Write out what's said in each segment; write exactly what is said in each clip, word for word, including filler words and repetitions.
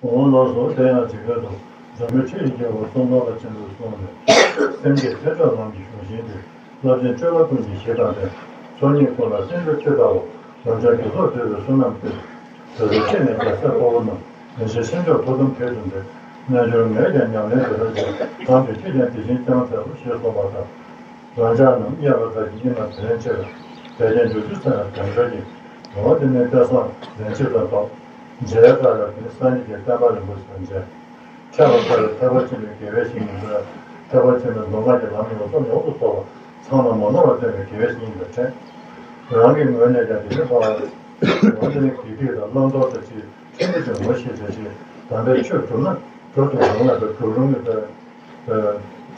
འོང་ལགས་སོ། དེ་ཡང་འཇིག་རྟེན་དུ་འཛམ་བུའི་ཆུ་ཡི་རྒྱལ་པོ་གཙུག་ལག་ཁང་ཆེན་པོས་གསུངས་ནས། སེམས་བསྐྱེད་ཐེག་མཆོག་ལམ་གྱི་གཞུང་ཤིང་དེ། རླབས་ཆེན་སྤྱོད་པ་ཀུན་གྱི་གཞི་དང་ལྡན། ཚོགས་གཉིས་ཀུན་ལ་བརྟེན་པའི་ཆོས་ལྟ་བུ། རང་བྱུང་རྒྱུ་ཚོགས་བསྡུས་པའི་བསོད་ནམས་ཀྱིས། དུས་རབས་སྤྱི་ནས་རྒྱལ་སྲས་དཔའ་བོ་རྣམས། རིན་ཆེན་ཤིང་མཆོག་ཐུགས་དམ་དུས་སུ་འདྲེན། རྣལ་འབྱོར་ངས་ཀྱང་ཉམས་ལེན་དེ་ལྟར་བྱས། གང་དུ་སྐྱེས་ཀྱང་དེ་བཞིན་སྐྱེ་བ་ཐལ་ལོ། ཞེས་གསུངས་པ་ལྟར། རང་ཅག་རྣམས་དམྱལ་བ་དག་གི་དབྱིངས་ལ་དྲན་ཆེ་བས། དལ་བརྒྱད་འགྲོ་རྒྱུད་ཚེ་ཡང་དལ་འབྱོར་གྱི། འོ་དེ་ནས་དེང་སང་ལན་གཅིག་ལ་ཐོག་མཇལ་ཁ་ལ་དེ་སངས་རྒྱས་ཀྱི་བསྟན་པ་རིན་པོ་ཆེ་མཇལ། ཁྱད་པར་ལྟར་ཐེག་པ་ཆེན་པོའི་དགེ་བའི་བཤེས་གཉེན་པ། ཐེག་པ་ཆེན་པོའི་མདོ་སྔགས་ཀྱི་ལམ་ཡོངས་སུ་ཡོངས་སུ་རྫོགས་པ་ཚང་ལ་མ་ནོར་བར་སྟོན་པའི་དགེ་བའི་བཤེས་གཉེན་དང་འཕྲད། རང་གི་ངོས་ནས་ཀྱང་དེ་ནི་འཕགས་པ། འོ་དེ་ནི་དགེ་སྡིག་དང་བླང་དོར་དང་བཅས་ཕྲིན་ལས་ཀྱི་ངོ་ཤེས་བྱ་ཞིང་། དམ་པའི་ཆོས་བསྒྲུབ་ན་སྒྲུབ་ཏུ་རུང་བ་དང་སྒྲུབ་རུང་བའི་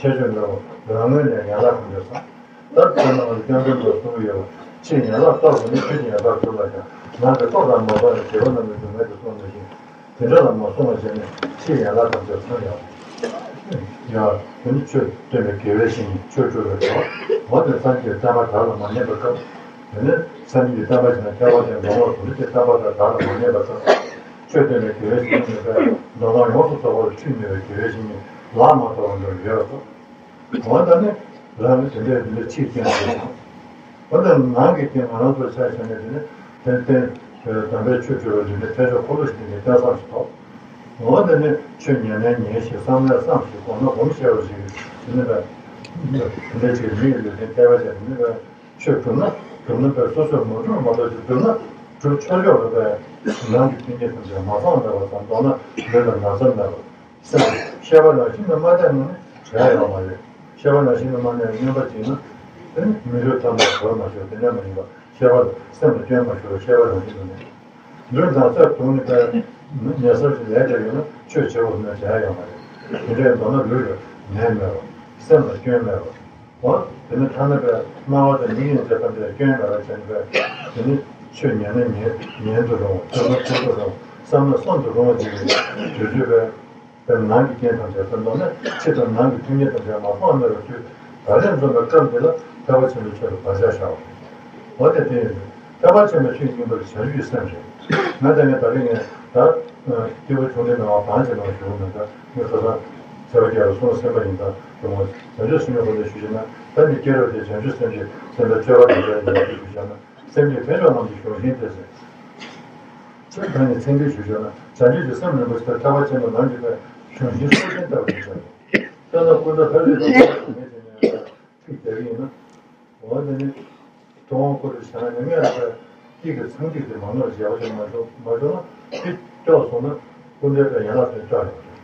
ཁྱད་ཆོས་འདྲ་བོ་རང་ངོས་ནས་ཡན་ལག་ཐམས་ཅད་ཚང་། ད་དེ་ནང་ལ་སྐྱབས་མགོན་པས་གསུངས་ཡོད་པ། ཕྱིས་ཡན་ལག་རྟོགས་པ་ནི་ཆོས་ཀྱི་ཡན་ལག་སྒྲུབ་ལ་ཀྱང་། ནང་གི་རྟོགས་དང་མ་རྟོགས་ནི་བྱིས་པ་རྣམས་ལས་སུ་མེད་དུ་གསུངས་པ་བཞིན། དེ་འདྲ་ལ་མ་སོང་བ་བྱས་ནས་ཕྱིས་ཡན་ལག་ཐམས་ཅད་ཚང་ཡང་། ཡང་དེ་ནི་ཆོས་སྟོན་པའི་དགེ་བའི་བཤེས་གཉེན་ཆོས་སྒྲུབ་པའི་གྲོགས། འོ་དེ་སངས་རྒྱས་བསྟན་པ་དག་ལ་མ་ཉན་པའི་སྐབས། དེ་ནི་སངས་རྒྱས་ཀྱི་བསྟན་པ་ཞིག་ན་ཁྱད་པར་ཅན་མདོ་སྔགས་སུ་འདི་ཀྱི་བསྟན་པ་དག་དག་ལ་མ་ཉན་པའི་སྐབས། ཆོས་སྟོན་པའི་དགེ་བའི་བཤེས་གཉེན་ནི་མདོ་སྔགས་ཡོངས་སུ་རྫོགས་པར་ཁྲིད་ནུས་པའི་དགེ་བའི་བཤེས་གཉེན་ལག་མ་ཐོགས་པ་འདྲ་ཡོད་པ། འོ་ད་ནི་རང་གི་དེ་འདྲའི་དེ་འདྲའི་ཕྱིའི་རྐྱེན་དེ་དང་། འོ་ད་ནང་གི་རྐྱེན་ང་རང་ཚོར་ཆ་བཞག་ནས་དེ་ནི་དེ་བརྟེན་དམ་པའི་ཆོས་སྒྲུབ་པ་འདི་ནི་ཐེག་མཆོག་འཁོར་ལོ་ཞིག་ནི་བརྟེན་བསམ་ཞིག་ཐོབ། འོ་དེ་ནི་ཆོས་ཉན་ནས་ཉན་ཞིག་བསམ་ནས་བསམ་ཞིག་སྒོམ་ན་སྒོམ་ཤེས་པ་ཞིག་གིས་དེ་ནི་བས་དེ་འདྲའི་ཅིག་མི་ཡི་ལུས་རྟེན་སྟེར་བ་བྱས་དེ་ནི་བས་ཆོས་སྒྲུབ་ན་སྒྲུབ་ན་བས་སོ་སོས་མ་སྒྲུབ་མ་གཏོགས་ཅིག་སྒྲུབ་ན་སྒྲུབ་ཆོག་ཆོག་ལ་བས་ནང་གི་མཐུན་རྐྱེན་ཐམས་ཅད་མ་ཚང་མེད་པ་དང་མདོར་ན་ལུས་ལ་ན་ཚ་མེད་པ། སེམས་ཤེས་པ་རང་བཞིན་དུ་མ་བསྟེན་ན་ནི་བྲལ་ཡོད་མ་རེད། ཤེས་པ་རང་བཞིན་དུ་མ་གནས་པའི་སྨྱོན་པ་བྱས་ན། དེ་ནི་མི་ལུས་ཐ་མ་བོར་མ་ཆོག་དེ་འདྲ་མ་ཡིན་པ་ཤེས་པ་ལ་སེམས་ལ་སྐྱོན་མ་ཞུགས་པར་ཤེས་པ་རང་བཞིན་དུ་གནས། ལུས་ན་ཚ་དུག་ནི་པའི་ཉེན་སེལ་གྱི་ལས་དེ་ཡོད་ན་ཆོས་བྱེད་དགོས་ན་བྲལ་ཡོད་མ་རེད། དེ་འདྲའི་མདོར་ན་ལུས་ལ་ནད་མེད་པ། སེམས་ལ་སྐྱོན་མེད་པ། འོ་དེ་ནི་ཐ་ན་པའི་སྨྲ་བ་དང་མི་ཡིན་ཚེ་ཐམས་ཅད་སྐྱོན་མེད་པ་བྱས་ནས་པའི་དེ་ནི་ཆོས་ཉན་ན་ཉན་ཉན་དུ་རུང་བ། ཐོས་ན་ཐོས་སུ་རུང་བ། བསམ་ན་བསམ་དུ་རུང་བ་ཅིག་གི་དུས་ཚོད་པའི། དེར་ནང་གི་རྐྱེན་ཐམས་ཅད་ཟེར་མདོར་ན་ཕྱི་དང་ནང་གི་མཐུན་རྐྱེན་ཐམས་ཅད་མ་སྤངས་གནས་པའི་དུས་ད་རེས་འཛོམས་པའི་སྐབས་འདི་ལ་ཐེག་པ་ཆེན་པོའི་ཆོས་ལ་བག་ཆགས་བཞག་པ་རེད། འོ་དེ་དེ་ཡིན་ཏེ། ཐེག་པ་ཆེན་པོའི་ཆོས་སྙིང་པོ་ལ་བྱང་ཆུབ་ཀྱི་སེམས་རེད། ང་དང་ངས་ད་རེས་ངས་ད་སྐྱེས་བུ་ཆུང་འདྲིས་མི་དབང་བང་ཆེན་མོ་ཞུ་གི་མེད། ད་ངས་ཁ་སང་ཚེ་རབས་བརྒྱ་ལ་གསུངས་ཟིན་པ་ཡིན། ད་དེ་མོ་བྱང་ཆུབ་སེམས་དཔའི་སྒོ་ནས་ཞུ་བྱས་ན། ད་འདི་སྐྱེས་རབས་དེ་བྱང་ཆུབ་སེམས་ཀྱི་སེམས་དཔའི་སྤྱོད་པ་དེ་འདྲ་ཡིན་པ་ཞུ་བྱས་ན། སེམས་ཀྱི་ཐེག་མཆོག་ལམ་གྱི་གཞུང་ཤིང་དེ་ཟེར། ཚུལ་གང་ཡིན་ཚིག་འགྲེལ་ཞུ་བྱས་ན། བྱང་ཆུབ་ཀྱི་སེམས་རིན་པོ་ཆེ་དེ་ཐེག་པ་ཆེན་པོའི་ལམ་གྱི་ཐོག་གཞུང་ཤིང་སྲོག་ཤིང་ལྟ་བུ་ཡིན་ཟེར། དཔེར་ན་ཀུན་རྫོབ་ཕལ་ཆེར་ཐེག་པ་ཆེན་པོའི་ལམ་གྱི་ཐོག་ཚིག་རྒྱག་གི་ཡིན་ན། འོ་དེ་ནི་ཐུབ་དབང་བསྐུར་རེ་བྱས་ན་ནི་ངས་ལ་དཀྱིལ་གྱི་ཚངས་ཐིག་དེ་མ་ནོར་བརྗེ་བ་ཞིག་མ་བྱུང་མ་བྱུང་ན། དེ་སྐྱོ་སོང་ན་ཀུན་ལྡན་པའི་ཡན་ལག་དེ་སྐྱོ་ཡོང་གི།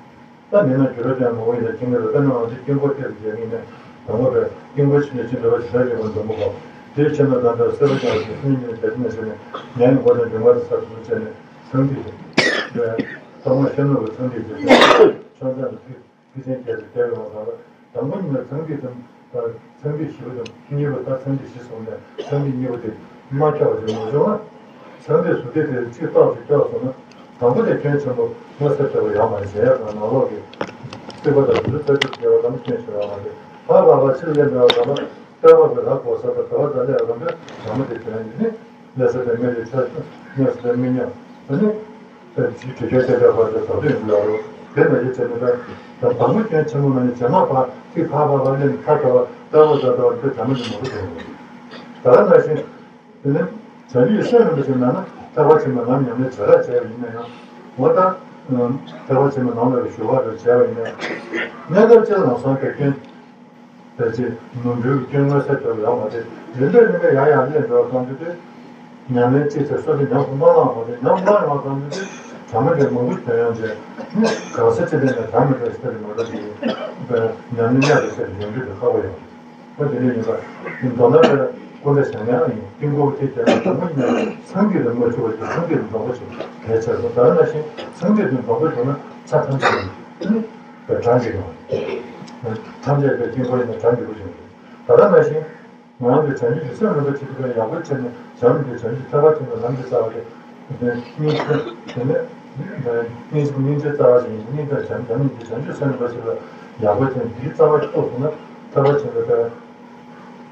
ད་མི་སྣ་བསྒྱུར་བ་ཅན་མང་པོ་ཡིན་ན་ཅི་འདྲ་རེད། དཔེར་ན་ང་ཚོས་དཀྱིལ་འཁོར་ཐེག་ཏུ་མཇལ་ངེས་ནས་དང་པོ་པའི་དཀྱིལ་འཁོར་ཕྱི་ནས་ཕྱི་འདྲ་བ་ཇི་ལྟར་ཡོད་པ་འཛོམས་པོ་གོ། དེའི་ཕྱི་ན་ད་ལྟ་སེར་བ་ཅན་གྱི་སེམས་ཉིད་ནས་དེ་ནས་བྱས་ནས་ཉན་མགོ་དང་འབྱུང་བ་དེ་ས་སོ་སོ་བྱས་ནས་ཚངས་ཐིག་དེ་ཐོག་མ་ཤར་ནུབ་ཀྱི་ཚངས་ཐིག་དེ་ཕྱོགས་མཚམས་ཀྱི་ཐིག་ཐིག་ཆེན་བརྒྱད་དེ་བསྡད་ཡོང་བ་ལ། དང་པོ་ཉིད་ལ་ཚངས་ཐིག་དང་ཚངས་ཐིག་བཞི་པ་དང་གཉིས་པ། ད་ཚངས་ཐིག་བཞི་སོང་ནས་ཚངས་ཐིག་གཉིས་པ་དེ་མ་ཁྱབ་པ་ཞིག་མ་བྱུང་ན། ཚངས་ཐིག་ཟུར་ཐིག་དེ་གཅིག་ཏོག་ཙམ་སྐྱོ་སོང་ན། དང་པོ་དེ་སྐྱོན་ཆེན་པོ་མངོན་གསལ་དོད་པོ་ཡོད་མ་རེད། གཞན་ཡང་ནང་ལོགས་ཀྱི་རྩིག་པ་དང་དུ་རུ་རྩ་རྒྱུ་བརྒྱབ་པ་ཙམ་སྐྱོན་ཆེ་བ་མ་རེད། ཕར་ཕར་ཕར་ཕྱིར་སླེབས་པའི་བར་ལ་ལྟ་བ་གི་ར་གོ་ས་དང་དྲ་བ་དང་སླེབས་པ་ཙམ་དུ་དྲ་མ་དེ་སྐྱོན་ཡིན་ནི། སླེབས་ས་དེ་མི་རེད། ཆ་སྙོབ་ས་དེ་མི་སྙོབ་ཨ་ནི། དེ་ཇི་དྲི་ཁྱོད་དེ་འདྲ་བར་དུ་བདག་འདོད་ཡིན་ལ་རོ། དེ་ལ་ཡིད་ཆེས་ནི་ལ། དང་པོ་སྐྱོན་ཆེན་པོ་མ་ནི་རྗེས་མ་བར་ཐིག་ཕར་ཕར་ཕར་སླེབས་ནས་ཁ་བྲལ་བ་ལྟ་བུ་ལྟ་ལྟ་བ་དེ་བྱ་མི་འདི་མོ་རུ་དོ། ད་ལྟ་ནང་བཞིན། དེ་ནི་བྱ་རྒྱུད་སེམས་རིན་པོ་ཆེ་ནང་ན་ཐར་པ་ཆེན་པོའི་ལམ་ཉམས་ལེན་བྱེ་བྲག་བྱས་པ་ཡིན་ན་ཡང་། འོ་ད་ཐར་པ་ཆེན་པོའི་ལམ་ལ་ཞུ་བ་རེ་བྱས་པ་ཡིན་ན་ཡང་། གནས་སྐབས་གཅིག་ལ་སོང་སྟེ་སྐྱོན། ཕལ་ཆེར་ནོར་འཁྲུལ་གྱི་སྐྱོན་མངོན་གསལ་དོད་པོ་ཡོད་མ་རེད། རིམ་པས་རིམ་པས་ཡར་ཡར་སླེབས་འགྲོ་བ་ཙམ་གྱིས་དུས། ཉམས་ལེན་ཅི་བྱས་སོ་སོས་ཉམས་སུ་མ་བླངས་པ་རེད། ཉམས་སུ་བླངས་ཡོང་བ་ཙམ་གྱིས་དུས། དྲ་མ་དེ་མང་པོ་ཐོན་ཡོང་རྗེས། གང་ས་ཅི་ཐད་ནས་དྲ་མི་འདྲ་ཞིག་ཐད་དུ་མ་འགྲོ་ཞིག་ཡིན་པས། ཉམས་ལེན་གནས་པའི་ཆེད་དུ་ཡོང་རྒྱུ་དེ་ཁག་པོ་ཡོང་། ཁོ་དེ་འདྲ་ཡིན་པ། མདོར་ན་དེ་ཀུན་ད་བྱང་ཉལ་ཡིན། དཀྱིལ་འཁོར་དེ་རྒྱབ་ལ་དྲ་མ་ཡིན་ན་ཚངས་ཐིག་ལ་མ་ཆུག་པ་ཞིག་ཚངས་ཐིག་ལ་འཛོམས་པོ་ཞིག་གལ་ཆེ་སོང་། ད་ནང་བཞིན་ཚངས་ཐིག་ལ་འཛོམས་པོ་བྱུང་ན་ཚ་ཐམས་ཅད་ཡིན། དེ་ནི་དགྲ་འཇིགས་ཡོང་། ཐམས་ཅད་པའི་དཀྱིལ་འཁོར་ཡིན་ན་དགྲ་འཇིགས་པོ་ཞིག་ཡོང་། ད་ལྟ་ནང་བཞིན། ང་རང་གི་བྱང་ཆུབ་ཀྱི་སེམས་རིན་པོ་ཆེ་དེ་ཡག་པོ་བྱས་ནས་བྱམས་པའི་བྱང་ཆུབ་ཐར་པ་ཆེན་པོའི་ལམ་གྱི་རྩ་བ་དེ། དེ་སྙིང་རྗེ་དེ་ནས་སྙིང་རྗེ་སྙིང་རྗེ་རྩ་བ་ཞིག་ཡིན། སྙིང་དང་བྱམས་བྱམས་སྙིང་རྗེ་བྱང་ཆུབ་སེམས་རིན་པོ་ཆེ་ལ་ཡག་པོ་བྱས་ནས་དེའི་རྩ་བ་ཞིག་རྟོགས་སོང་ན་ཐར་པ་ཆེན་པོའི་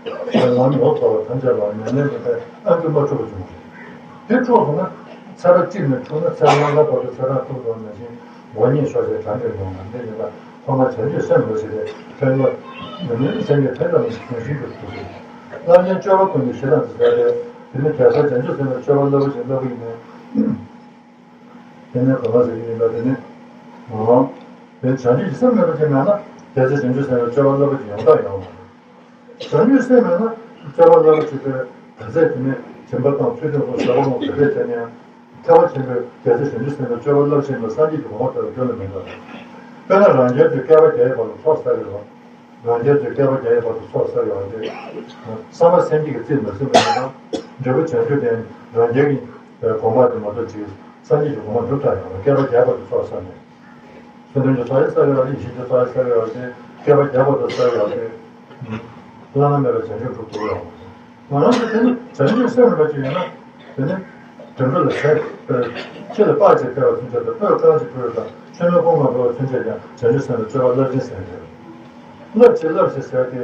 ལམ་ཡོངས་རྫོགས་པ་ཐམས་ཅད་ལ་ཉམས་ལེན་དེ་ཨ་མཆོག་མ་འཁྲུགས་པ་བྱུང་བ་རེད། དེ་འཁྲུགས་སོང་ན་ཚེ་རབས་གཅིག་ནས་འཁྲུགས་ན་ཚེ་རབས་ལྔ་བར་དུ་ཚེ་རབས་འཁྲུགས་འགྲོ་ནང་བཞིན། མགོ་བརྙེས་ཤོག་ཅེས་གྲངས་ཀྱིས་ཡོང་བ་འདི་ཡིན་ལ། ཐོག་མར་བྱང་ཆུབ་སེམས་ལ་ཞེས་པའི་ཕན་བློ། ནམ་ཡང་སེམས་ཀྱི་ཕན་ཐོགས་ནི་གོང་བཞིན་དུ་གྲུབ་ཅིང་། རླབས་ཆེན་སྤྱོད་པ་ཀུན་གྱི་གཞི་དང་དུ་ཟད་དེ། དེ་ནི་རྒྱལ་སྲས་བྱང་ཆུབ་སེམས་དཔའི་སྤྱོད་པ་རླབས་པོ་ཆེ་རླབས་པོ་ཡིན་ནས། དེ་ནས་གོང་མ་ཟེར་གྱི་ཡིན་ལ། དེ་ནི། འོ། དེ་བྱང་ཆུབ་ཀྱི་སེམས་མེད་པ་ཅིག་མེད་ན། རྒྱལ་སྲས་བྱང་ཆུབ་སེམས་དཔའི་སྤྱོད་པ་རླབས་པོ་ཆེ་ཡོང་དག་ཡོང་བ་མ་རེད། བྱང་ཆུབ་སེམས་མེད་ན་སྤྱོད་པ་རླབས་པོ་ཆེ་དེ་ག་ཚད། དེ་ནས་སྦྱིན་པ་གཏོང་ཚུལ་ཁྲིམས་སྲུང་བཟོད་པ་སློང་དེ་འདྲས་བྱས་ནས་ཡང་། ཐེག་པ་ཆེན་པོའི་རྒྱལ་སྲས་བྱང་ཆུབ་སེམས་དཔའི་སྤྱོད་པ་རླབས་ཆེན་ལ་སངས་རྒྱས་ཀྱི་གོ་འཕང་ཐོབ་པའི་རྒྱུ་ལ་མི་འདོད་པ། དཔེར་ན་རང་རྒྱལ་གྱིས་བསྐལ་པ་བརྒྱའི་བར་དུ་ཚོགས་བསགས་ཡོད་པ། རང་རྒྱལ་གྱིས་བསྐལ་པ་བརྒྱའི་བར་དུ་ཚོགས་བསགས་ཡོད་པ་དེ། བསམ་པ་སེམས་བསྐྱེད་ཀྱིས་རྩིས་མ་ཟིན་པ་ཡིན་ན། འབྲས་བུ་བྱང་ཆུབ་ལྡན་རང་རྒྱལ་གྱི་གོ་འཕང་དེ་མ་གཏོགས་ཅིག་སངས་རྒྱས་ཀྱི་གོ་འཕང་སྒྲུབ་ཐབས་ཡོད་པ། བསྐལ་པ་བརྒྱའི་བར་དུ་ཚོགས་བསགས་ནས། བསོད་ནམས་ཀྱི་ཚོགས་ཡང་བསགས་ཡོད་རེད། ཡེ་ཤེས་ཀྱི་ཚོགས་ཡང་བསགས་ཡོད་རེད། བསྐལ་པ་བརྒྱའི་བར་དུ་བསགས་ཡོད་རེད། བླ་ན་མེད་པའི་བྱང་ཆུབ་སྒྲུབ་ཐུབ་ཡོད། ང་རང་ཚོ་དེ་ནི་བྱང་ཆུབ་སེམས་མེད་པ་ཅིག་ཡོད་ན། དེ་ནི་དུད་འགྲོ་ལ་ཟས་ཕྱི་ལ་སྤགས་ཅིག་སྟེར་བ་ཚུན་ཆད་དང་སྤོས་རྐང་གཅིག་ཕུལ་བ་དང་མཆོད་མེ་སྐོང་བ་ཕུལ་བ་ཚུན་ཆད་ཀྱང་བྱང་ཆུབ་སེམས་དཔའི་སྤྱོད་པ་རླབས་ཆེན་ཟེར་གྱི་རེད། རླབས་ཆེ་རླབས་ཆེ་ཟེར་ཏེ།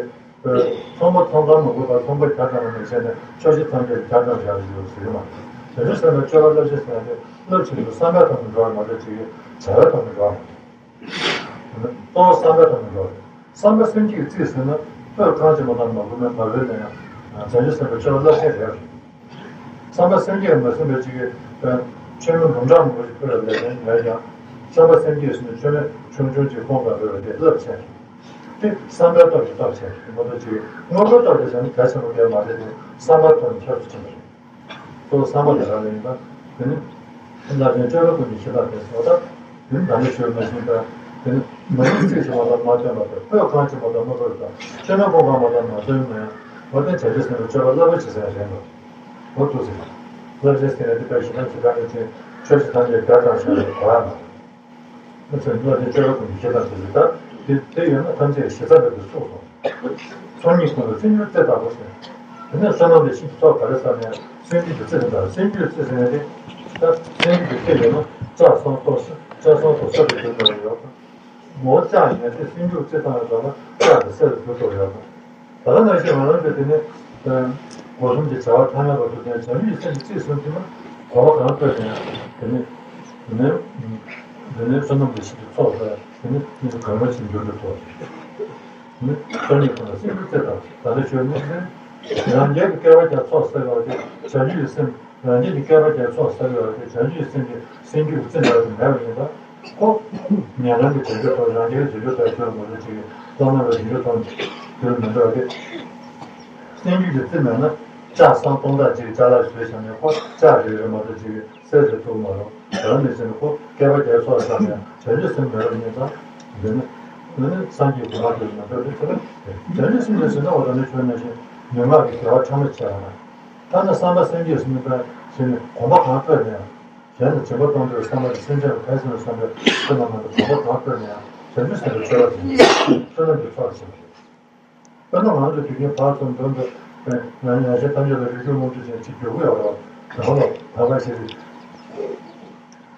ཚོང་པ་ཚོང་ཁང་མ་དགོས་པར་ཚོང་པ་རྒྱ་གྲམ་ནས་བྱས་ནས་ཕྱོགས་བཞི་མཚམས་བརྒྱད་ལ་རྒྱ་གྲམ་བཞག་རེད་ཟེར་གྱི་མ་རེད། བྱང་ཆུབ་སེམས་དཔའི་སྤྱོད་པ་རླབས་ཆེན་ཟེར་ཡ་དེ་རླབས་ཆེན་པོ་བསམ་པའི་ཐོག་ནས་འགྲོ་བ་མ་གཏོགས་ཅིག་བྱ་བའི་ཐོག་ནས་འགྲོ་བ་མ་རེད། གཙོ་བོ་བསམ་པའི་ཐོག་ནས་འགྲོ་བ་རེད། བསམ་པ་སེམས་བསྐྱེད་རྩིས་ཟིན་ན་སྤོས་རྐང་གཅིག་མ་གཏོགས་མ་དགོས་མེད་མ་ལོས་མེད་ན་བྱང་ཆུབ་སེམས་དཔའི་སྤྱོད་པ་རླབས་ཆེན་རེད། བསམ་པ་སེམས་བསྐྱེད་མ་ཟིན་པའི་ཅིག་གིས་མཆོད་མེ་འབུམ་ཕྲག་མང་པོ་ཞིག་ཕུལ་བ་ལས་ལན་མེད་ཀྱང་། བསམ་པ་སེམས་བསྐྱེད་ཟིན་ན་མཆོད་མེ་ཆུང་ཆུང་ཅིག་སྐོང་བ་རེད་པ། དེ་རླབས་ཆེན་རེད། དེ་བསམ་པའི་སྟོབས་ཀྱིས་སྟོབས་ཆེན་རེད། མ་གཏོགས་ཅིག་དངོས་པོའི་སྟོབས་ཀྱིས་བྱས་ན་གལ་ཆེན་པོ་གལ་མ་རེད་དེ། བསམ་པའི་ཐོག་ནས་ཁྱབ་ཏུ་ཕྱིན་པ་རེད། གཙོ་བོ་བསམ་པ་ལ་རག་ལས་ཡིན་པ། དེ་ནི་རླབས་ཆེན་སྤྱོད་པ་ཀུན་གྱི་གཞི་དང་ལྡན་ཟེར་བ་དང་། དེ་ནི་ད་ནི་ཞུས་མ་ཟིན་པ། དེ་ནི་མ་ཡིན་ཚིག་ཅིག་མ་གཏོགས་མ་སྟོན་པ་དང་། སྤོས་རྐང་གཅིག་མ་གཏོགས་མ་ཕུལ་བ་དང་། མཆོད་མེ་སྐོང་བ་མ་གཏོགས་མ་སྟོན་ན་ཡང་། འོ་དེ་བྱང་ཆུབ་སེམས་དཔའི་སྤྱོད་པ་རླབས་པོ་ཆེ་ཟེར་ཡང་རེད་འདུག་འོ་འདུག་ཟེར། རླབས་ཆེན་ཟེར་ཡང་དེ་དཔེ་ཞེ་དྲག་ཅིག་ག་ནས་ཅིག་ཕྱོགས་བཞི་མཚམས་བརྒྱད་རྒྱ་གྲམ་བཞག་ནས་གོ་བ་མ་རེད། ང་ཚོས་བློ་དེ་སྤྱོད་པ་ཀུན་གྱི་གཞི་དང་དེ་ལས་ད་དེ་དེ་ཡོད་ན་ཐམས་ཅད་ཞེ་ས་རབ་ཏུ་ཚུགས་སོ། ཚོགས་གཉིས་ཀུན་ལ་སེམས་རྒྱུད་རྩི་ལྟ་བུ་ཟེར། དེ་ནས་བསོད་ནམས་ལས་ཤིན་ཏུ་ཚོགས་ག་རེ་བསགས་ནས་སེམས་རྒྱུད་ཀྱི་རྩི་ལ་ད་སེམས་རྒྱུད་རྩི་ཟེར་ཡ་དེ། ད་སེམས་རྒྱུད་ཀྱི་རྩི་ཡོད་ན་ལྕགས་སྲང་ཏོག་ལྕགས་སྲང་ཏོག་ས་དེ་གྱུར་ནས་ཡོད་པ། ངོ་བོ་ལྕགས་ཡིན་ན་དེ་སེམས་རྒྱུད་རྩི་སྟངས་ལ་འགྲོ་ན་ལྕགས་དེ་སེ་རུ་གྱུར་ཐུབ་ཡོད་པ། ད་ག་ནང་བཞིན་ང་རང་ཚོས་དེ་ནས་སྒོ་གསུམ་གྱི་བྱ་བ་ཐ་མལ་པ་དུ་ལྡན་བྱང་ཆུབ་ཀྱི་སེམས་ཀྱི་རྩིས་ཟིན་ཐུབ་ན་གོམ་པ་གང་སྤོས་ཀྱང་དེ་ནས་དེ་ནས་དེ་ནས་བསོད་ནམས་ཀྱི་ཤིན་ཏུ་ཚོགས་པ་དེ་ནས་གང་རུང་ཞིག་འགྱུར་དུ་ཐོགས་དེ་ནས་བསོད་ནམས་ཀྱི་སེམས་ཀྱི་རྩིས་དང་ད་ལྟ་ཞུས་ནས་རང་རྒྱལ་གྱི་བསྐལ་པ་བརྒྱ་ཚོགས་བསགས་པ་དེ་བྱང་ཆུབ་ཀྱི་སེམས། རང་རྒྱལ་གྱི་བསྐལ་པ་བརྒྱ་ཚོགས་བསགས་ཡོད་པ་དེ་བྱང་ཆུབ་ཀྱི་སེམས་ཀྱི་སེམས་རྒྱུད་ཀྱི་རྩིས་འདྲ་དེ་མེད་པ་ཡིན་ཙང་། ཁོ། ཉན་རང་གི་བྱང་ཆུབ་ཐོབ་རང་རྒྱལ་གྱི་བྱང་ཆུབ་ཐོབ་རྒྱུར་མ་གཏོགས་ཅིག་བླ་མ་ལ་བྱང་ཆུབ་ཐོབ་རྒྱུར་མི་འདོད་དེ། སེམས་རྒྱུད་ཀྱི་རྩིས་མེད་ན་ལྕགས་སྲང་སྟོང་ཕྲག་གཅིག་ཅ་ལག་བཟོས་བཞག་ནས་ཁོ་ལྕགས་རེ་རེ་མ་གཏོགས་ཅིག་གསེར་རེ་ཐུག་མ་རུང་། དེ་ལ་མི་ཟེར་ན་ཁོ་བསྐལ་པ་བརྒྱའི་ཚོགས་བསགས་ཀྱང་བྱང་ཆུབ་སེམས་མེད་པ་ཡིན་ཙང་། འདི་ནི་འདི་ནི་སངས་རྒྱས་གོ་འཕང་ཐོབ་མི་འདོད་དེ་ཚེ་ལ། བྱང་ཆུབ་སེམས་ལ་ཟེར་ན་འོ་ད་ནི་ཁྱོད་ནང་བཞིན་ལུས་ངག་གི་དགེ་བ་ཕྲ་མོ་བྱས་པ་དང་། ཐ་ན་བསམ་པ་སེམས་བསྐྱེད་ཟིན་པའི་ཕྱིར་ནི་གོམ་པ་གང་སྤོས་ནའང་། གཞན་ལ་སྦྱིན་པ་གཏོང་འདོད་བསམ་པ་དེ་སེམས་ཅན་ལ་ཕན་སེམས་ལ་བསམ་པའི་སེམས་ལ་མ་གཏོགས་གོམ་པ་གང་སྤོས་ནའང་བྱང་ཆུབ་སེམས་དཔའི་སྤྱོད་པ་ཟིན་པ་རེད། བསོད་ནམས་ཀྱི་ཚོགས་ཟིན་པ་རེད། དཔེར་ན་ང་ཚོ་དུས་རྒྱུན་བར་གསུམ་འདོན་དུ་ཡང་ཡང་ཞེས་ཐམས་ཅད་ལ་རིགས་རྒྱུད་ལོངས་སྤྱོད་ཅན་ཅིག་འགྱུར་གྱི་ཡོད་རེད། དེ་ལ་བར་པ་ཞིག་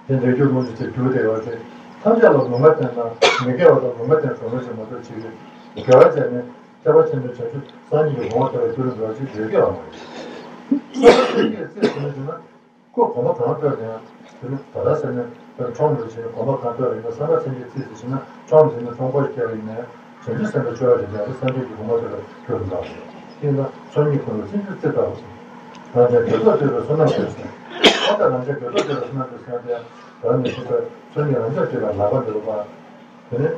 རེད། དེ་རིགས་རྒྱུད་ལོངས་སྤྱོད་ཅན་འགྱུར་བསྡད་ཡོད་རེད། ཐམས་ཅད་ལ་ལུང་མ་བསྟན་ན་མི་དགེ་བ་དང་ལུང་མ་བསྟན་གྲོགས་མོ་ཞིག་མ་གཏོགས་ཅིག་རེད། དགེ་བ་བྱས་ནས། ཐེག་པ་ཆེན་པོའི་བྱང་ཆུབ་སངས་རྒྱས་ཀྱི་གོ་འཕང་ཐོབ་པའི་རྒྱུ་ལ་འགྲོ་བ་ཅིག་ཡོད་ཀྱི་ཡོད་མ་རེད། བསམ་པ་སེམས་བསྐྱེད་རྩིས་ཟིན་ན་ཟིན་ན། ཁོ་གོམ་པ་གང་སྤོས་ནའང་དེ་ནི་ད་ལྟ་ཟེར་ནས་ཁྲོམ་རུ་ཕྱིན་ནས་གོམ་པ་གང་སྤོས་པ་ཡིན་ན། བསམ་པ་སེམས་བསྐྱེད་རྩིས་ཟིན་ན་ཁྲོམ་ཟིན་ན་ཁྲོམ་སྐོར་བསྐྱལ་བ་ཡིན་ནའང་བྱང་ཆུབ་སེམས་དཔའི་སྤྱོད་པ་རེད། ཡང་སངས་རྒྱས་ཀྱི་གོ་འཕང་ཐོབ་པའི་རྒྱུ་ལ་འགྲོ་བ་རེད། དེས་ན་ཚོགས་གཉིས་ཀུན་ལ་སེམས་བསྐྱེད་རྩིས་ལྟ་བུ་ཟེར། རང་ཅག་དགེ་ཚོགས་སྤྱོད་པའི་བསོད་ནམས་ཟེར། ཨ་ད་རང་ཅག་དགེ་ཚོགས་སྤྱོད་པའི་བསོད་ནམས་ཟེར་ཟེར་ཡང་དེ་ཡང་ད་ནི་ཤེས་པའི་ཚོགས་གཉིས་རང་ཅག་སྤྱོད་པའི་ལག་པ་འདི་རུ་བ། དེ་ནས།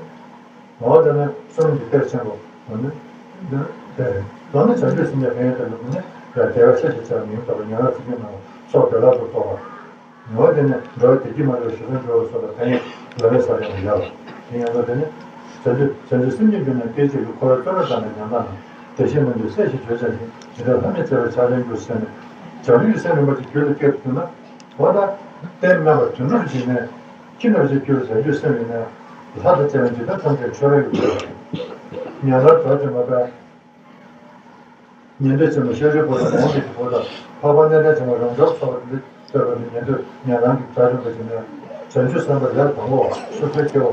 ངོ་བོ་དེ་ནི་བསོད་ནམས་ཀྱི་གཏེར་ཆེན་པོ། འོ་ནི། འདི་ནི་དེ་རེད། ད་ནི་བྱང་ཆུབ་སེམས་དཔའི་ཕན་ཡོན་དེ་ནི་ཡང་རྒྱལ་བའི་ས་གཞི་ཆགས་མིང་ཐོབ་པ་ཉན་རང་ཚིག་གི་ནང་ཚོགས་དེ་ལ་དུ་གཏོགས་པ། ངོ་བོ་དེ་ནི་འགྲོ་བའི་བདེ་སྐྱིད་མ་ལུས་ཞི་བདེ་འབྱོར་བ་སོགས་ལ་ཕན་ཡོན་ལ་མེ་ས་ཡང་ཡོད་ལ། དེ་ཡང་ན་དེ་ནི། བྱང་ཆུབ་བྱང་ཆུབ་སེམས་ཀྱི་རྒྱུད་ན་སྐད་ཅིག་གིས་འཁོར་བའི་བཙོན་རར་བཏང་ནས་ཉམས་ཐག་ན། བདེ་གཤེགས་རྣམས་ཀྱི་སྲས་ཞེས་བརྗོད་བྱ་ཞིང་། ཇི་ལྟར་ལྷ་མིའི་བརྩེ་བས་ཕྱག་ལེན་འགྱུར་ཟེར་ནས། བྱང་ཆུབ་ཀྱི་སེམས་རིམ་པ་ཅིག་རྒྱུད་ལ་སྐྱེས་ཐུབ་ན། འོ་ན། རྟེན་མེད་པར་དོན་གྲུབ་བྱས་ནས། ཅི་ནས་ཅི་སྐྱོར་བྱ་རྒྱུ་སེམས་ཡིན་ན། ལྷ་དང་བཅས་པ་འཇིག་རྟེན་ཐམས་ཅད་ཁྱོད་རང་ཡོད་པས། ཉན་རང་དགྲ་བཅོམ་པ་དང་། ཉན་ཐོས་ཆེན་པོ་ཤཱ་རིའི་བུ་དང་མོའུ་འགལ་གྱི་བུ་དང་། འཕགས་པ་རྣམ་གྲོལ་ཆེན་པོ་རབ་འབྱོར་ཚོགས་ལ་འདི་ལྟོས་པ་ནི། ཉན་ཐོས་ཉན་རང་གི་དགྲ་བཅོམ་པ་ཞིག་ནས། བྱང་ཆུབ་སེམས་དཔའ་ལས་དང་པོ་སོ་སོའི་སྐྱེ་བོ།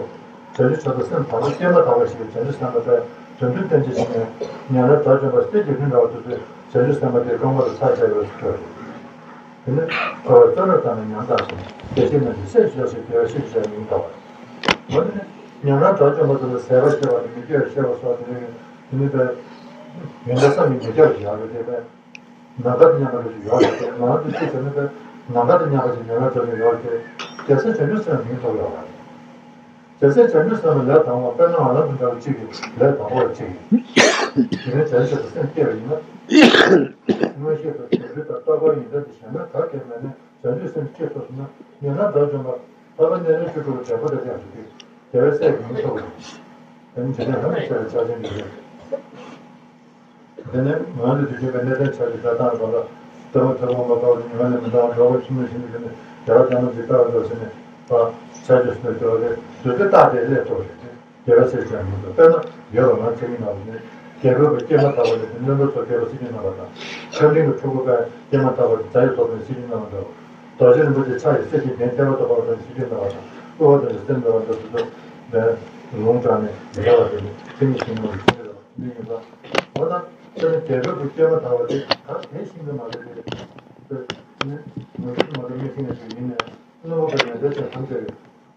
བྱང་ཆུབ་མཆོག་ཏུ་སེམས་དང་པོ་སྐྱེས་མ་ཐག་པ་ཞིག་བྱང་ཆུབ་སེམས་དཔའ་དེ་དོན་མཐུན་བསྟན་བྱེད་ཅིང་ནས། ཉན་རང་དགྲ་བཅོམ་པ་སྟེ་རྒྱུ་མཐུན་འདྲ་བ་དེ་ཚོས་བྱང་ཆུབ་སེམས་དཔའ་དེའི་རྐང་པ་ལ་ཕྱག་བྱས་པའི་སུ་ཐོས། དེ་ནི་འཁོར་བའི་བཙོན་རར་བཏང་ནས་ཉམས་ཐག་ཆོད། བདེ་གཤེགས་རྣམས་ཀྱི་སྲས་ཞེས་བྱ་ཞིང་དེ་བས་ཤིན་ཏུ་ཞེས་མིང་བཏགས་པ། འོ་དེ་ནི་ཉམས་ལེན་དགྲ་བཅོམ་པ་དེ་ལ་ཟད་པ་ཤེས་པ་དང་མི་སྐྱེ་བ་ཤེས་པ་སོགས་དེ་ནི་དེ་ནི་པའི་ཡོན་ཏན་བསམ་གྱིས་མི་ཁྱབ་པ་ཞིག་ཡོད་རེད་དེ། པའི་ནམ་མཁའ་དང་མཉམ་པ་ཞིག་ཡོད་རེད་དེ། ང་རང་ཚོ་ཅིག་བྱས་ན་པའི་ནམ་མཁའ་དང་མཉམ་པ་ཞིག་ཉམས་ལེན་དགྲ་བཅོམ་ཡོད་རེད་དེ། རྒྱལ་སྲས་བྱང་ཆུབ་སེམས་ལ་མིང་ཐོབ་ཡོད་རེད། རྒྱལ་སྲས་བྱང་ཆུབ་སེམས་ལ་ལས་དང་པོ་དཔེར་ན་ང་རང་ཚོ་འདྲ་བ་གཅིག་གིས་ལས་དང་པོ་བ་གཅིག་གིས་དེ་ནས་བྱང་ཆུབ་སེམས་སྐྱེས་པ་ཡིན་ན། མངོན་ཤེས་དང་བྱང་ཆུབ་དང་རྟོགས་པ་ཡོན་ཏན་དེ་གཞན་དོན་ག་གེ་མེད་ནས་བྱང་ཆུབ་སེམས་སྐྱེས་ཐུབ་སོང་ན། ཉམས་ལེན་དགྲ་བཅོམ་པ་འཕགས་པ་སྤྱན་རས་གཟིགས་སྤྲུལ་པ་དྲན་པ་དང་མཉམ་དུ་སྐྱེས། རྒྱལ་བའི་སྲས་ཀྱི་མིང་ཐོབ་པ་ཡིན། དེ་ནི་འཇིག་རྟེན་ལྷ་མིའི་ཆ་ལ་ཆགས་ཅན་གྱི་རེད། དེ་ནས་ང་ཚོས་དུས་རྒྱུན་པའི་གནས་བརྟན་ཆགས་ཀྱི་བྱ་སྟངས་པ་ལ། ལྟ་བ་ཐུན་མོང་མ་འགགས་པ་ཉི་མ་ལས་མི་འདའ་བ་འགྲོ་བ་ཕྱི་མ་བཞིན་དུ་ཡོད་ནས་རྒྱལ་བ་ལྟ་བ་འཇིག་ལྟ་བ་འགྲོ་ཟེར་ནས་པ་ཆ་ཆོས་སུ་འགྲོ་བ་རེད། དུས་དེ་རྟག་དེ་ལས་ཐོག་རེད། རྒྱལ་བ་སྲས་ཀྱང་མི་འདུག་དཔེར་ན་ཡོད་པ་ང་ཚེ་རིང་ནང་ནས་རྒྱལ་པོའི་བུ་སྐྱེས་མ་ཐག་པ་ནས་བློན་པོ་ཚོ་རྒྱལ་པོ་སྲིད་ཀྱི་རྣམ་པ་དང་། ཆར་སྤྲིན་གྱི་ཕྲུ་གུ་པས་སྐྱེས་མ་ཐག་པ་རྫ་ཡི་ཐོག་ནས་སྲིད་ཀྱི་རྣམ་པ་འདྲ་བ། རྡོ་རྗེ་རིན་པོ་ཆེ་ཕྱག་གི་སྲིད་ཀྱི་གདན་བསྟན་པ་ཐོག་པ་ནས་སྲིད་ཀྱི་རྣམ་པ་དང་། དབུ་བ་དང་སེམས་འདྲ་བ་འདྲ་སོ་སོ་ལས་ལུང་དྲངས་ནས་མི་འདྲ་བ་དེ་ནི་ཚིག་ནི་ཤིང་ནོར་གྱི་ཚིག་འདྲ་བ་མི་ཡིན་པ། འོ་ན་ཚེ་རིང་རྒྱལ་པོའི་བུ་སྐྱེས་མ་ཐག་པ་དེ་ག་དེ་ཤིང་ནི་མ་རེད་དེ། ནི་ངོས་ཤིང་མ་རེད། མི་ཤིང་ནི་ཞིག་ཡིན་ནས་བློན་པོ་གི་ཡོན་ཏན་ཅན་ཐམས་ཅད་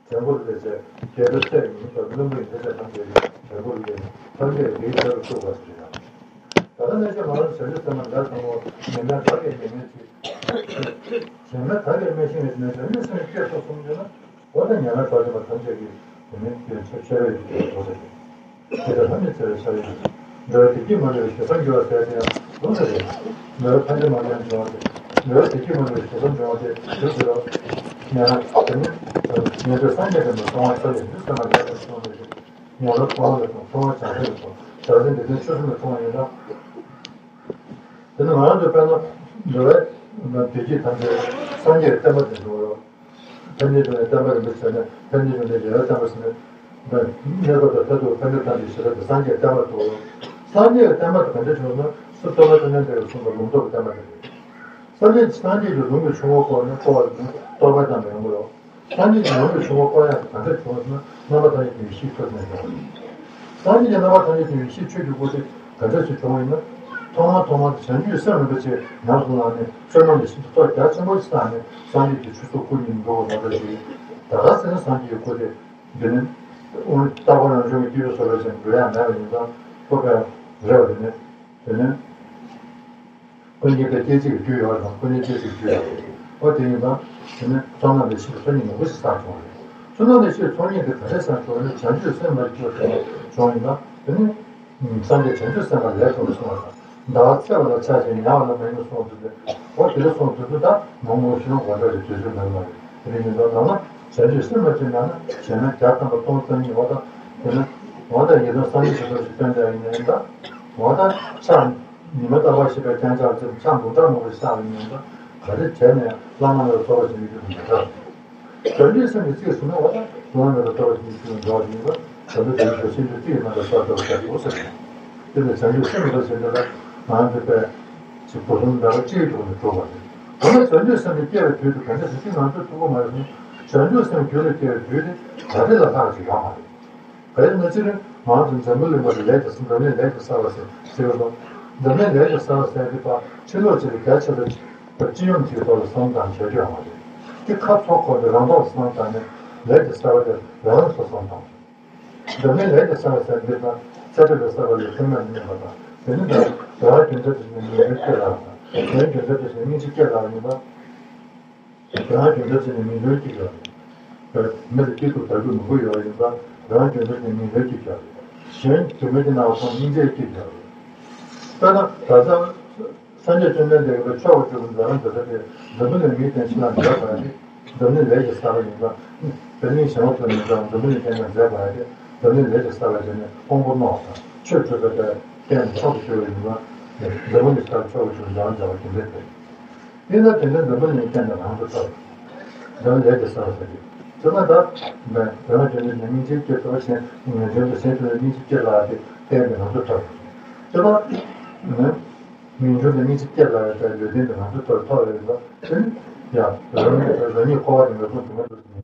ཀྱི་བྲན་པོ་རུ་ལས་བྱས། རྒྱལ་པོའི་སྲས་ཀྱི་མིང་ཐོབ་བློན་པོ་ཡི་འདོད་ཆགས་ཐམས་ཅད་ཀྱི་བྲན་པོ་རུ་ལས་ཐམས་ཅད་ཀྱི་ལས་བྱ་རུ་བཅུག་པ་ཞིག་རེད། ད་ལྟ་གནས་ཆེན་མ་རང་བྱང་ཆུབ་སེམས་དཔའ་ལས་དང་པོ་ཉམས་ལེན་ག་གེ་མེད་མཁན་ཅིག་བྱེ་མ་ག་གེ་མེད་ཤིང་ལས་ནས་བྱང་ཆུབ་སེམས་སྐྱེས་སོ་གསུངས་རྒྱུ་ན། འོ་ད་ཉམས་ལེན་གྲོགས་བྱེད་པ་ཐམས་ཅད་ཀྱིས་དེ་ནས་དེ་ཆ་ཆེ་བའི་ཡུལ་དུ་འགྲོ་ཟེར། དེ་ལྟར་ལྷ་མི་ཚེ་བའི་ཤ་ཡི་འགྲོ་བའི་བདེ་སྐྱིད་མ་ལུས་པའི་ཞེ་སྡང་འགྱུར་བ་ཟེར་དེ་ཡང་ལུང་ཟེར་རེད། འགྲོ་བའི་ཕན་བདེ་མ་ལུས་འབྱུང་བ་དེ། འགྲོ་བའི་བདེ་སྐྱིད་མ་ལུས་པའི་ཞེ་སྡང་འབྱུང་བ་དེ་དུས་སུ་རོ། ཉན་ན་དེ་ནི་ཉན་ཐོས་སངས་རྒྱས་དེ་ནི་སོང་བ་ཆ་ལས་འདི་ཚེ་མ་ལས་པའི་སོང་ནས་ཉན་རོ་མཐོང་བ་ལས་སོང་མཐོང་བ་བྱང་སེམས་ལས་སོང་བྱང་སེམས་འདི་དོན་ཆོས་གསུམ་ལས་སོང་བ་ཡིན་ན། དེ་ནི་ང་རང་ཚོ་དཔེར་ན་འགྲོ་བའི་བདེ་སྐྱིད་ཐམས་ཅད་སངས་རྒྱས་བསྟན་པ་དེ་འགྲོ་རོ། ཐམས་ཅད་དུ་ནི་བསྟན་པ་རིན་པོ་ཆེ་ནི་ཐམས་ཅད་དུ་ནི་རྒྱལ་བའི་བསྟན་པ་ཟེར་ནས། གནས་སྐབས་དང་མཐར་ཐུག་ཐམས་ཅད་ཐམས་ཅད་ཞེས་པ་དེ་སངས་རྒྱས་བསྟན་པ་ཐོབ། སངས་རྒྱས་བསྟན་པ་དེ་ག་འདྲ་བྱུང་ན་སུ་སྟོན་པ་བཅོམ་ལྡན་འདས་ཀྱིས་གསུངས་པ་ལུང་རྟོགས་ཀྱི་བསྟན་པ་དེ་རེད། སངས་རྒྱས་སངས་རྒྱས་ཀྱི་ལུང་གི་ཆུ་བོ་བསྐོར་ནས་བསྐོར་བ་ལུང་རྟོགས་པ་ཙམ་མི་ཡོང་གི་རེད། སངས་རྒྱས་ཀྱི་ལུང་གི་ཆུ་བོ་བསྐོར་ཡག་དེ་ག་འདྲ་བྱུང་ཟེར་ན་རྣམ་པ་ཐམས་ཅད་ཀྱི་ཡེ་ཤེས་ཐོབ་ནས་བྱུང་བ་རེད། སངས་རྒྱས་ཀྱི་རྣམ་པ་ཐམས་ཅད་ཀྱི་ཡེ་ཤེས་ཆོས་ཀྱི་སྐུ་དེ་ག་འདྲ་ཞིག་བྱུང་བ་ཡིན་ན། ཐོག་མར་ཐོག་མར་བྱང་ཆུབ་སེམས་རིན་པོ་ཆེ་ཉམས་སུ་བླངས་ནས་བསོད་ནམས་ཀྱི་ཤིན་ཏུ་སྟོབས་རྒྱ་ཆེན་པོ་ཞིག་བསགས་ནས་སངས་རྒྱས་ཀྱི་ཆོས་སྐུ་སྐུ་ཉིད་འགྲུབ་པ་མ་གཏོགས་ཅིག་ད་ག་ཟེར་ན་སངས་རྒྱས་ཀྱི་སྐུ་དེ་འདི་ནི་རྟག་པ་རང་བྱུང་གི་སྐྱེས་བུ་སོགས་པའི་ཕྱིར་འགྲོ་ཡ་མེད་པ་ཡིན་ཙང་ཁོ་པའི་རེ་བ་དེ་ནི་དེ་ནི། ཀུན་མཁྱེན་པའི་སྐད་ཅིག་གི་རྒྱུ་ཡོད་པ་དང་ཀུན་མཁྱེན་སྐད་ཅིག་གི་རྒྱུ་ཡོད་པ་རེད། ཨོ་དེ་ཡིན་ཙང་དེ་ནི་བསོད་ནམས་ལས་ཕྱིན་པའི་ཚོགས་གཉིས་མང་པོ་ཞིག་བསགས་བྱུང་བ་རེད། བསོད་ནམས་ལས་ཕྱིན་པའི་ཚོགས་གཉིས་དེ་ག་རེ་བསགས་བྱུང་བ་ནི་བྱང་ཆུབ་སེམས་མ་སྐྱེས་པ་བྱུང་ཡིན་ཙང་དེ་ནི་སངས་རྒྱས་བྱང་ཆུབ་སེམས་དཔའ་ལས་དང་པོ་གསུངས་པ་དང་ཟླ་བ་ཚེས་པ་ལ་ཆགས་ཤིང་ཉལ་བ་ལ་མ་ཡིན་གསུངས་དུས་དེ་ཨོ་དེ་ལ་གསུངས་དུས་དུ་ད་མང་པོ་ཞིག་ལ་དགོངས་པ་རེ་དུས་ཚོད་མེད་པ་རེད། དེ་ཡིན་ཙང་ནང་ན་བྱང་ཆུབ་སེམས་མ་སྐྱེས་ན་ན་གཞན་མ་བརྒྱ་ཐམ་པ་སྟོང་ཐམ་གཉིས་འོ་ད་དེ་ནི་འོ་ད་ཡིན་ཙང་སངས་རྒྱས་ཀྱི་ཐོག་ཞིག་སྟོན་པ་ཡིན་ན་ཡིན་ད་འོ་ད་ཆགས། ཉི་མ་རྟག་པར་ཤེས་པའི་རྐྱང་ཆགས་ཅན་ཆགས་འབུམ་ཕྲག་མང་པོ་ཞིག་བསགས་པ་ཡིན་ན་ག་རེ་བྱས་ནས་བླ་ན་མེད་པའི་ཐོབ་པ་ཞིག་ཡོང་རྒྱུ་མི་འདྲ། བྱང་ཆུབ་སེམས་ཀྱི་རྩིས་སུ་ནི་འོ་ན་བླ་ན་མེད་པའི་ཐོབ་པ་ཞིག་ཡོང་རྒྱུ་ཡིན་པ་བྱང་ཆུབ་ཀྱི་ཆོས་ཤིན་ཏུ་རྩིས་ཀྱི་རྣམ་པར་གསལ་ཐོབ་པ་ཟེར་དགོས་ཟེར་ནས། དེ་ལས་བྱང་ཆུབ་སེམས་ཀྱི་རྩིས་ཟེར་འདི་ལ་ང་ཚོ་པས་ཅིག་སྒོ་གསུམ་འདྲ་བ་གཅིག་གི་ཐོག་ནས་གྲུབ་པ་རེད། འོ་ན་བྱང་ཆུབ་སེམས་ཀྱི་སྐྱེ་བའི་དུས་དེ་ག་འདྲ་ཞིག་ཅིག་ང་ཚོས་ཐུགས་ཁུར་མ་ཡོད་ན་བྱང་ཆུབ་སེམས་རྒྱུད་ལ་སྐྱེ་བའི་དུས་དེ་ག་རེ་ལ་ལྷག་ཅིག་ཡོད་མ་རེད། གལ་ན་སྤྱིར་ང་ཚོ་འཛམ་བུ་གླིང་པ་ལ་ལས་ཀྱི་འཛམ་གླིང་ལས་ཀྱི་གསར་བ་ཟེར་ཟེར་བ་དང་། འཛམ་གླིང་ལས་ཀྱི་གསར་བ་ཟེར་དེ་པ་ཕྱི་ལོགས་ཅིག་ལ་རྒྱ་ཆེ་ལ་སྤྱི་ཡོངས་ཀྱི་ཐོག་ལ་བསམ་བཏང་བྱ་རྒྱུ་ཡོད་མ་རེད། དེ་ཁ་ཚོ་ཁོ་ནས་རང་ཐོག་བསམ་བཏང་ནས་ལས་ཀྱི་གསར་བ་དེ་རང་རང་སོ་བསམ་བཏང་། འཛམ་གླིང་ལས་ཀྱི་གསར་བ་ཟེར་འདི་དང་ཚད་གྲུབ་པའི་གསར་བ་ལས་ཐུན་མོང་མ་ཡིན་པ་དང་། དེ་ནི་ད་རང་རྒྱུ་མཚན་དེ་བཞིན་ཉིན་མོའི་སྐྱེ་ལ་དང་། གཞན་རྒྱུ་མཚན་དེ་བཞིན་སྙིང་རྗེ་སྐྱེ་ལ་ཡིན་པ། རང་རྒྱུ་འབྲས་ཅན་ནི་མི་འགྱུར་གྱི་ཡོད་རེད། མི་ལ་སྐྱེ་སྟོབས་དར་རྒུད་མང་པོ་ཡོད་ཡིན་ཙང་རང་རྒྱུ་འབྲས་ཅན་ནི་མི་འགྱུར་གྱི་ཡོད་རེད། གཞན་རྒྱུ་མེད་ཀྱི་སྣང་བ་མཐོང་སྙིང་རྗེ་སྐྱེ་གི་ཡོད་རེད། དཔེར་ན་ད་ལྟ་སངས་རྒྱས་བཅོམ་ལྡན་འདས་ཀྱི་ཆོས་སྒོ་བཅུ་པའི་འཛམ་གླིང་འདི་ལྟ་སྟེ་འཛམ་བུ་གླིང་མིའི་རྟེན་ཕྱི་ནང་མཛད་པ་ཡིན། འཛམ་གླིང་ལས་ཀྱི་གསར་བ་ཡིན་ཙང་། འཛམ་གླིང་གཞན་པ་ཚོ་ནི་ཙང་འཛམ་བུ་གླིང་རྟེན་ཀྱང་མཛད་པ་ཡིན་ཏེ། འཛམ་གླིང་ལས་ཀྱི་གསར་བ་ཡིན་ནས་དབང་པོ་རྣོ་བ་དང་ཆོས་སྒྲུབ་པའི་རྟེན་མཆོག་ཏུ་གྱུར་པ་ཡིན་ཙང་། འཛམ་བུ་གླིང་ས་ཆོས་སྒོ་བཅུ་པའི་འཛམ་གླིང་མཛད་པ་དེ་འདྲ་སྟེ། དེ་ལ་དེ་འདྲའི་འཛམ་བུ་གླིང་སྟེང་དུ་རང་དུ་ཐོབ། འཛམ་བུ་ལས་ཀྱི་ས་ལ་ཟེར་གྱི། དེ་ལ་ད་འབད་རང་བྱུང་ནས་སྙིང་རྗེ་སྐྱེ་ཐུབ་པ་ཞིག་ངེས་འབྱུང་དུ་ཞེན་ཐུབ་པའི་སྙིང་རྗེ་སྐྱེ་སླ་བ་དེ་སྟེང་དུ་རང་དུ་ཐོབ། དེ་ལ་ངེས་འབྱུང་དུ་སྙིང་རྗེ་སྐྱེ་སླ་བའི་ལུས་རྟེན་དུ་རང་དུ་ཐོབ་ཐོབ་ཡོད་ལ་དེ་ནི་ཡང་རང་ཉིད་རང་ཉིད་འཁོར་བ་དེ་འགའ་ཁོང་དུ་མ་འདུག་ཟིན།